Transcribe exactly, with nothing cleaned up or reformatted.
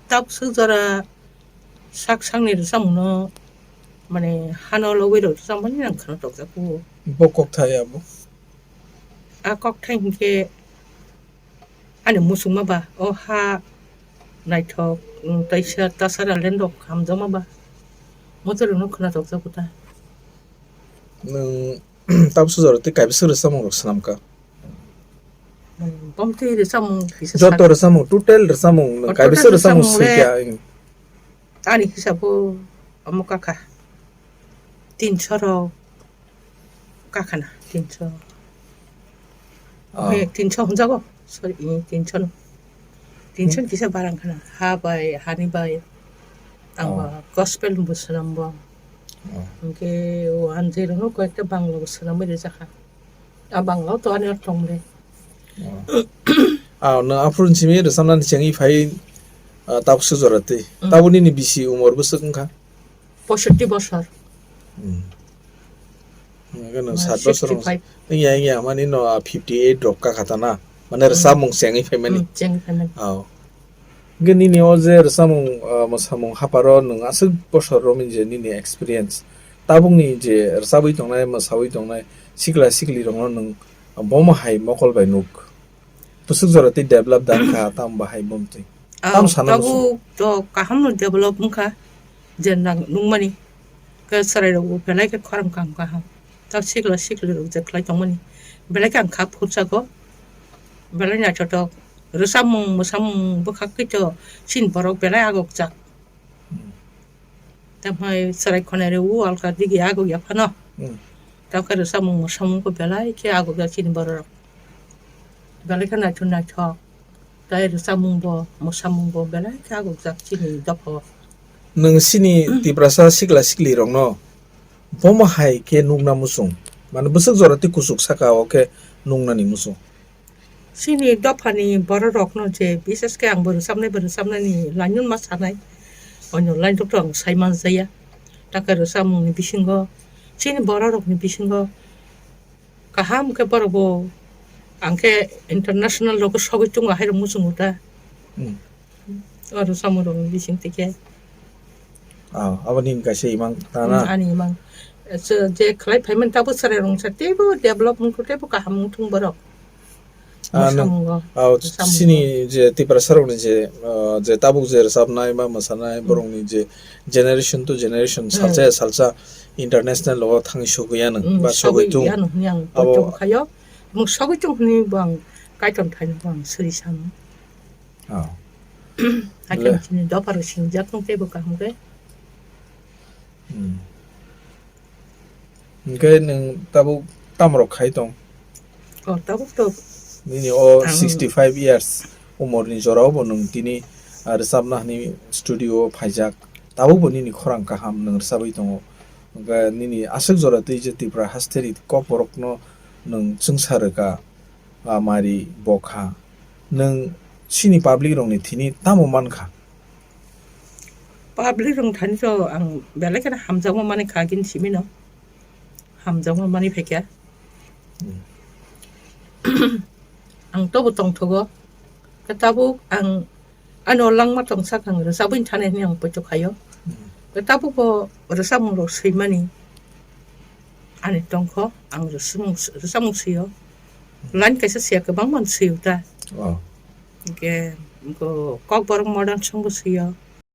Tabuk swk jora sak sakni rwchapmungno, mane, hano logwi rw rwchapmani ang khna tokjago. Bo kokthai abo? A kokthai hinkhe ani muchungma ba, o ha naithok, mm, taisa tasara lendok hamjakma ba. Motorokno khna tokjago ta. Nwng tabuk swk jora tei kaibisa rwchapmung rok swnam kha? Bom twi rwchapmung kisa joto sa-, rwchapmung, total rwchapmung nwng o kaibisa total rwchapmung rwchapmung swi le kha, ang? Ani hisabo omo kakha tinso rok kakhana, tinso. Ah. He, tinso hwnjago. Sorry, i, tinso no. Tinso Hmm. kisa barang khana. Ha bai, hani bai. Ang Oh. ba gospel bo swnam bo. Oh. Hwnkhe o Anjay rokno koyekta Bangla bo swnamwi rijak kha. A Bangla o to ani tongle. Oh. Ah, no, aphuru simi rwchapnani chengwi phai, ah, tabuk swk jora twi. Hmm. Tabuk nini bisi umor bwswk wngkha? Poisotti bosor. Hmm. Hwnkhe nwng Ma, sat bosor wng-, sixty five. Wngya, wngya, mani no, ah, fifty eight rok kakha ta na? Mane Hmm. rwchapmung chengwi phaimani? Hmm, chengwi phaimani. Oh. Hwnkhe nini o je rwchapmung, ah, mwsamung haparo nwng aswk bosor romwi je nini experience, tabukni je rwchabwi tongnai, mwsawi tongnai, sikla sikli rokno nwng bomo hai mokol bai nuk? Bwswk jora tei develop da wngkha, tamo bahai bumtwi? Ah, tamo sana tabuk muchung? To kaham no develop wngkha, je nang nukmani. Khe chwrai rok bo belai khe khorang kaham kaham. Ta sikla sikli rok je khlai tongmani. Belai khe ang kha phurchago. Belai naithotok. Rwchapmung, mwsamung bwkhak khe to chini borok belai agokjak. Hmm. Tamhai chwrai khwnai rw o alka digi agok ya phano. Hmm. Tamkhe rwchapmung mwsamung khe belai khe agok ya chini borok rok. Belai khe naithok naithok. Tai rwchapmung bo, mwsamung bo belai khe agokjak chini dopha o. Nwng chini Tiprasa sikla sikli rokno bomo hai khe nukna muchung? Mane bwswk jora tei kuchuk saka o khe nuknani muchung? Chini dophani borok rokno je, bises khe ang bo rwchapnai, bo rwchapnani line no ma sanai. Onyo line rok to ang sai man jaya. Takhe rwchapmung ni bisingo, chini borok rokni bisingo kaham khe borok bo ang khe international rogo sogwi tongo, hairok muchungo ta. Hmm. Oro samung rokni bising twi khe. Ah, abo nini kaisa imang ta na? Hmm, ani imang. Je, je khlai phaimani tabuk chwrai rok wngsa teibo develop wngkha, teibo kaham wngthung borok. Ah, no. Mwsamungo. Ah, mwsamungo. Chini je Tiprasa rokni je, ah, je tabuk je rwchapnai ba mwsanai, hmm, borokni je generation to generation, hmm, salsa ya salsa international o thangwi sogwi ya nang, hmm, ba sogwi sogwi tung. Ya nang hwnwi ang abo poito bwkhaio. Mung sogwi tung hwnwi bo ang kaitor thaino bo ang suri sano. Oh. Hakhe le- chini dopha rok sinijak tong teibo kaham khe. Hmm. Hwnkhe nwng tabuk tamo rok khai tong? Oh, tabuk to. Nini o ang sixty five years umor ni jora o bo nwng tini, ah, rwchapna hwnwi studio o phaijak. Tabuk bo nini khorang kaham nwng rwchapwi tongo. Hwnkhe nini aswk jora twi je Tripura haste ni kok borok no nwng chwngsa rwkha, ah, mari bokha. Nwng chini public rok ni thini tamo mankha? Public rok thani to ang belai kheno hamjakma manwi kha, gini simi no hamjakma manwi phaikha. Hmm. Ang tobo tongthogo. Khe tabuk ang ano langma tongsak ang rwchabwi thani hwnwi ang poito khaio. Hmm. Khe tabuk bo rwchapmung rok swimani ani tongkho, ang rwchapmung, rwchapmung swio. Hmm. Line kaisa siya kwbangma swio ta. Oh. Hwnkhe bo Kokborok modern song bo swio.